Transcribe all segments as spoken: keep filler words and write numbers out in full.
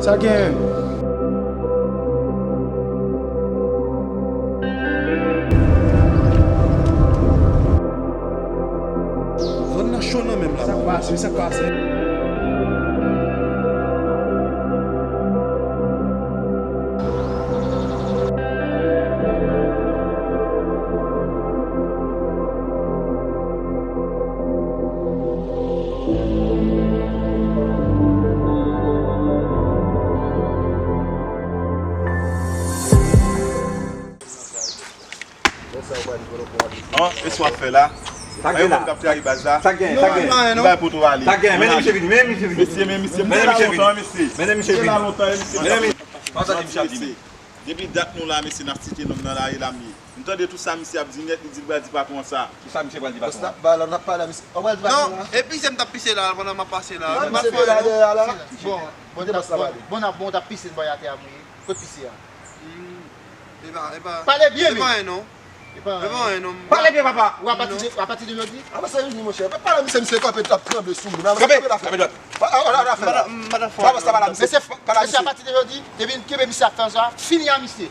Sa gen. Zòn nan cho nan menm la. Sa k pase? Sa k pase? An, e sa w ap fè la? Sa gen la? Kap trayi baz la? Sa gen, sa gen. Bay poto ale. Sa gen, mennen misye vini, mennen misye vini. Mesye, men misye, mennen misye vini. Lontan, mesye. Mennen misye vini. Lontan, mesye. Mennen misye. Depi dat nou la, mesye, n ap site nonm nan lari la, m ye. M tande tout sa misye ap di nèt, li di l pral di patwon sa. Kisa misye pral di patwon an? Bòs la, ba la, n ap pale a misye. Ou pral di patwon an? Non, e pise m t ap pise la, pandan m ap pase la. Bon, bon, n ap, bon, n ap, bon, t ap pise bò atè a, mwen. Kot pise a? Hmm. E pa, e pa, pale byen, e pa men. Anyen non. E pa, e pa anyen non. Pale byen, papa. Ou apati de, apati de jodi? A, sa vini, monchè. Pa pale misye, misye kanpe, t ap tranble sou moun. Kanpe, kanpe la, kanpe dwat. Pa, a, a, a, a, fè la. Madan, madan fò. Pa, pa, pa, pa, misye, mesye, apati de jodi, depi n kenbe misye ap fè sa, fini a misye.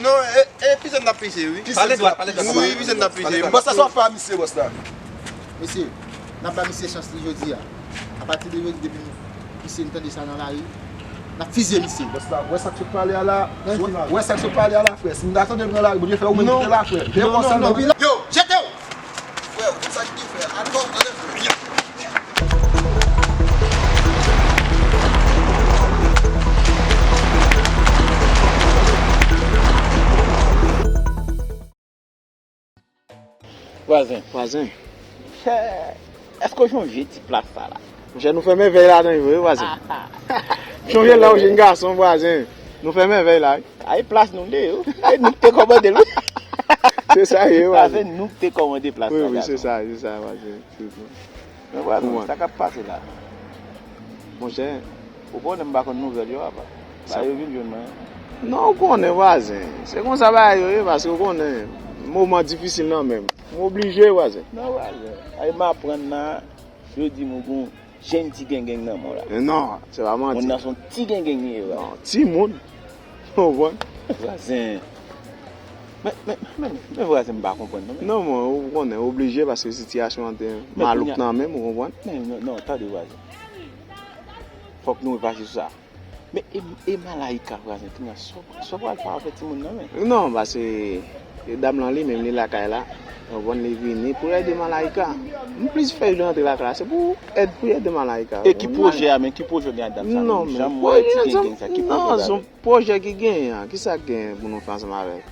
Non, e, e pise n ap pise, wi. Pale dwat, pale dwat. Wi, pise n ap pise. Bòs la, sa w ap fè a misye, bòs la? Mesye, n ap ba misye chans li jodi a. Apati de jodi, depi misye n tande sa nan lari, n ap fizye misye. Bòs la, wè sa k sot pale a la? Wè, wè sa k sot pale a la, frè. Si m ta tande l nan lari, Bondye fè ou menm kite la, frè. Fè non, non, non, non. Yo, jete w! Frè, ou konn sa ki gen frè. Al kò, anlè frè. Vwazen. Vwazen. Monchè, èske w chonje ti plas sa la? Monchè, nou fè mèvèy ladan l vre, wi, vwazen. Chonje lè w jenn gason, vwazen. Nou fè mèvèy la, wi. Ay, plas nou li ye, wi. Ay, nou k te kòmande l, wi. Se sa ye, vwazen. Sa se nou k te kòmande plas la, wi, wi, se sa, se sa, vwazen. Men vwazen, sa k ap pase la? Monchè. Ou konnen m pa konn nouvèl yo apa. Sa yo vin jwenn mwen. Non, ou konnen, vwazen. Se konsa bagay yo ye, paske ou konnen moman difisil nan men m. M oblije, vwazen. Non, vwazen. Ay, m aprann la, yo di m ou gon jèn ti gengeng nan men w la. Non, se pa manti. Moun nan se yon ti gengeng li ye, vwazen. Non, timoun. Ou konprann? Vwazen. Men, men, men, men vwazen, m pa konprann non, men. Non, mwen, ou konnen, oblije paske sitiyasyon an te malouk nan men m, ou konprann? Men, non, non, tande vwazen. Fòk nou repase sou sa. Men, e, e Malaika, vwazen, kounye a, sa w, sa w pral fè avèk timoun nan, men? Non, paske e dam lan li menm, li lakay la. Ou konprann, li vini pou ede Malaika. M plis fè l rantre lakay la, se pou èd, pou ede Malaika. E ki pwojè a, men ki pwojè w gen ak dam sa? Non, men janm wè ti gengeng sa, ki pwojè w gen avè l? Pwojè ki genyen an, kisa k genyen pou nou fè ansanm avè l?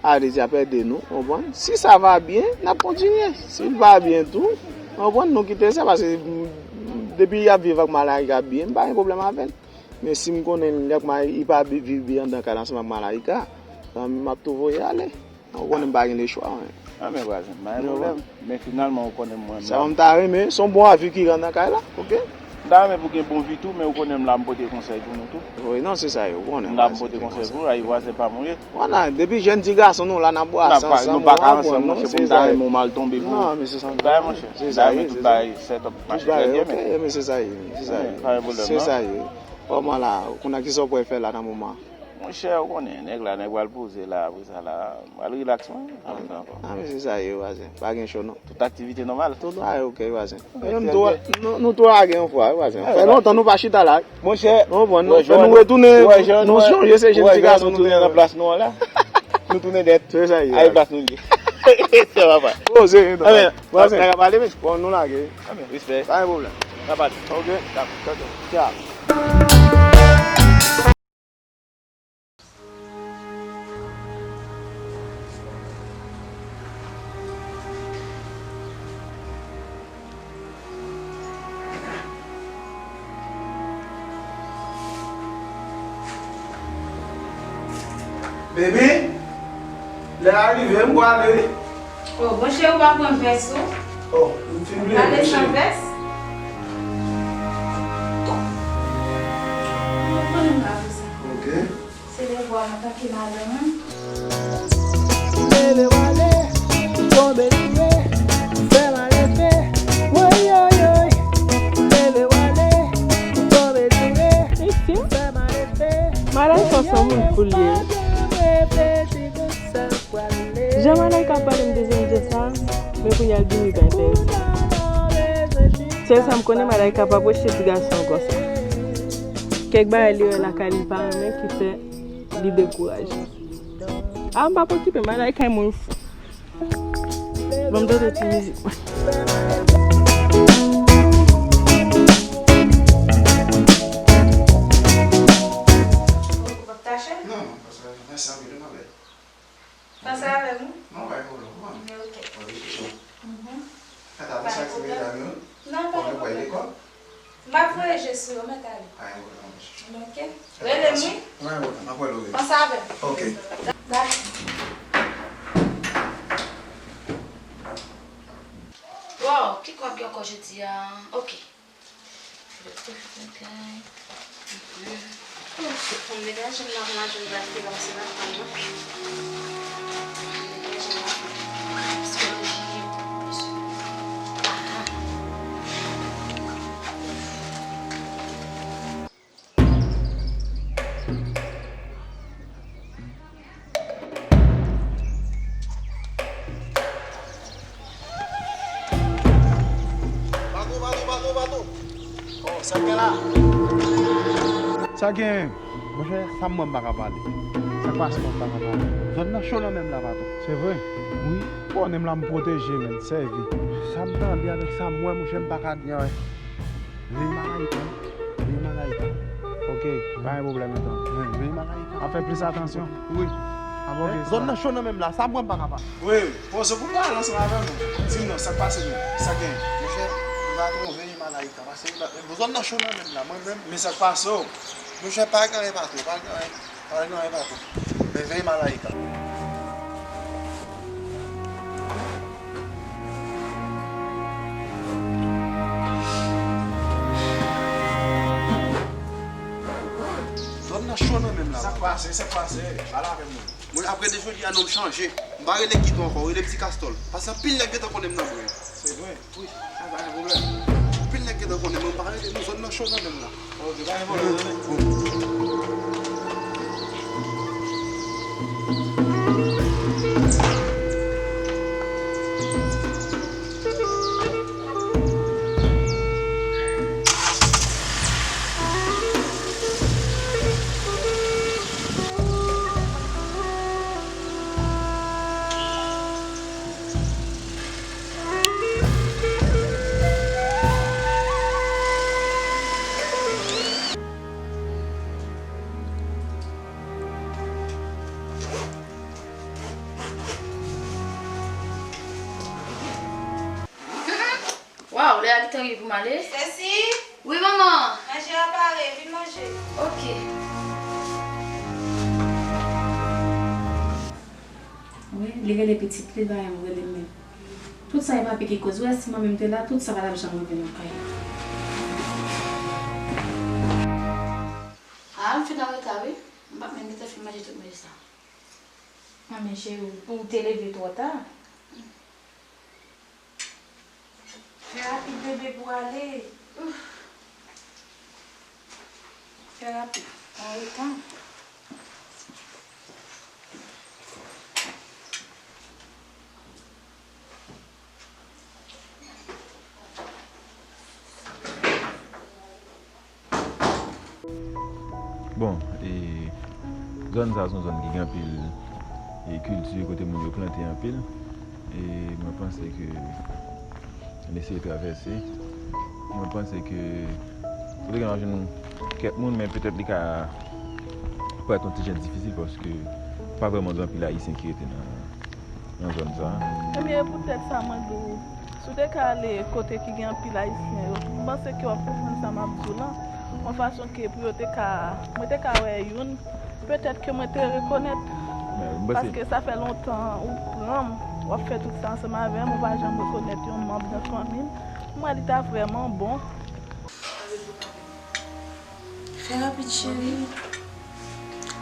A, li di ap ede nou, w konprann? Si sa va byen, n ap kontinye. Si l va byen tou, w konprann, nou kite sa, paske, mm, depi y ap viv ak Malaika byen, m pa gen pwoblèm avè l. Men si m konnen li ak Mala-, li pa bi-, viv byen anndan kay la ansanm ak Malaika, zanmi m ap tou voye ale. W konnen m pa gen lechwa, men. A, men vwazen, m pa gen pwoblèm. Men finalman, ou konnen mwen, m la. Sa m ta renmen, se yon bon avi ki rann nan kay la, oke? M ta renmen pou gen bon vi tou, men ou konnen m la, m pote konsèy pou nou tou. Wi, non, se sa ye, ou konnen. M la, m pote konsèy pou ou, ay vwazen pa mouri. Vwala, depi jèn ti gason nou la, n ap bwase ansanm, nou pa ka ansanm, monchè, pou m ta renmen w mal tonbe pou ou. Non, men se sa. Bay, monchè. Se sa ye, tout bagay set up, mache trè byen, men. Oke, men se sa ye, se sa ye. Pa gen pwoblèm, non. Se sa ye. Kòman la, kounye a, kisa w pral fè la nan moman? Monchè, ou konnen, nèg la, nèg pral poze la, apre sa la, m pral rilaks, mwen, pa bezwen ankò. A, men se sa ye, vwazen. Pa gen cho, non. Tout aktivite nòmal. Tout bagay oke, vwazen. Nou, nou tou lage yon fwa, vwazen. Fè lontan nou pa chita la. Monchè, ou konprann, non? Fè nou retounen, nou sonje se jèn ti gason nou te ye nan plas nou an la. Nou tounen nèt. Se sa ye. Ay, plas nou li ye. Se papa. Poze, non. Vwazen. N a pale, men. Bon, nou lage. Respè. Pa gen pwoblèm. N a pale. Oke. Dakò. Tchao. Baby, lè a rive, m prale wi. Oh, monchè, ou pa pran vès ou? Oh, m fin bliye, monchè. Prale san vès? Ou konnen m la pou sa. Ok. Se devwa m antanke madanm ou. Leve w ale, tonbe leve, fè m arete, woy, woy, woy. Leve w ale, tonbe leve, fè m pou l ye. Jan Malaika ap pale m te janm di sa, men kounye a l vini pa enterese. Sèl sa m konnen, Malaika pa apreche ti gason konsa. Kèk bagay li wè lakay li pa renmen ki fè li dekouraje. A, m p ap okipe Malaika, e moun fou. Ban m tande ti mizik mwen. Ou p ap tache? Non, non, paske mwen sanble de mwen bèl. Panse avè m, wi. Non, pa gen pwoblèm, ou konprann? Ok. Mwen rete cho. Mhm. Fèt avè sa ti medam yo. Non, pa gen pwoblèm. Lekòl. M ap voye je sou yo, mèt ale. Pa gen pwoblèm, mèsi. Ok. Rele m, wi. Pa gen pwoblèm, m ap rele w, wi. Panse avè m. Ok. Dakò. Wow, ki kob gen ankò jodi a? Ok. Fò m degaje m nan pou m al jwenn Rafila, se pa fanm nan. Fò m degaje m nan. Psikoloji. Bato, bato, bato, bato. Oh, sa k gen la? Sa gen? Monchè, sa m wè m pa ka pale. Sa k pase m pa ka pale? Zòn nan cho nan men m la, patwon. Se vre? Wi. Bon, konnen m la, m pwoteje, men, sèvi. Sa m tande avèk sa m wè, monchè, m pa ka di anyen. Veye Malayika. Veye Malayika. Ok, pa gen pwoblèm, enton. Veye, veye Malayika. Ap fè plis atansyon. Wi. Ap ok. Zòn nan cho nan men m la, sa m wè m pa ka pale. Wi, poze pou pale ansanm avè nou. Di m non, sa k pase menm? Sa k gen? Monchè, patwon, veye Malayika. Pase, zòn nan cho nan men m la, mwen menm. Men sa k pase w? Monchè, pa gen anyen, patwon, pa gen anyen. Pa gen anyen, patwon. Men veye Malayika. Zòn nan cho nan men m la. Sa k pase? Sa k pase? Pale avè m non. Mwen, apre de jodi a, non m chanje. M pa rele Guido ankò, rele m Ti Kastòl. Paske anpil nèg gentan konnen m nan bren. Se vre? Wi, sa pa gen pwoblèm. Anpil nèg gentan konnen, men m pa rele nou, zòn nan cho nan men m la. Ok, pa gen pwoblèm, tande. Waw, lè a gentan rive pou m ale. Sesi! Wi, manman! Manje a pare, vin manje. Ok. Wi, li rele pitit li, li pa janm rele m menm. Tout sa e papi ki koz. Ou wè si manmi m te la, tout sa pa t ap janm rive nan kay la. A, m fin anreta wi. M p ap menm gentan fin manje tout manje sa. Manmi cheri, ou te leve twò ta. Fè rapid bebe pou ale. Ouf. Fè rapid. Anretan. Bon, e, zòn sa se yon zòn ki gen anpil, e, kilti, kote moun yo plante anpil. E mwen panse ke n eseye travèse. Mwen panse ke ou te gen jwenn kèk moun, men petèt li ka parèt yon ti jan difisil paske pa vrèman gen anpil Ayisyen ki rete nan, nan zòn sa. Ebyen, e poutèt sa mwen di w, si w te ka ale kote ki gen anpil Ayisyen yo, m panse ke w ap konprann sa m ap di w lan, yon fason ke pou yo te ka, mwen te ka wè youn, petèt ke mwen te rekonèt, paske sa fè lontan ou pran m, w ap fè tout sa ansanm avè m, ou pa janm rekonèt yon manm nan fanmi m. Mwen, li ta vrèman bon. Fè rapid, cheri.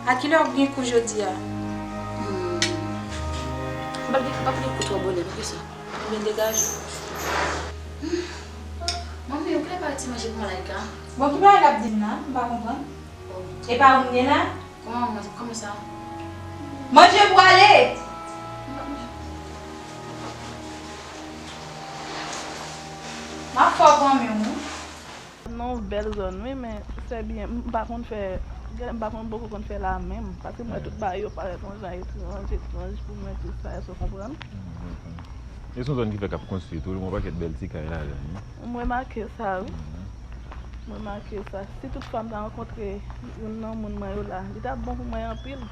A kilè w gen kou jodi a? Hmm. M p ap gen, m p ap gen kou twò bonè, non, kisa? Ebyen, degaje w. Hmm. Manmi, ou genlè pa ti manje pou Malaika? Bon, ki bagay l ap di m nan? M pa konprann. Oh. E pa ou m ye la? Kòman manje? Kòman sa? Manje pou ale! M ap fè w granmen w, wi. Nan yon bèl zòn, wi, men se byen. M pa konn fè, m pa konn, poko konn fè la menm. Paske m wè tout bagay yo parèt yon jan etranj, etranj pou mwen, tout sa, èske w konprann? Mhm. E se yon zòn ki fèk ap konstwi tou, li gen yon pakèt bèl ti kay ladan l, wi. M remake sa, wi. Mhm. M remake sa. Si toutfwa m ta rankontre youn nan moun mwen yo la, li t ap bon pou mwen anpil.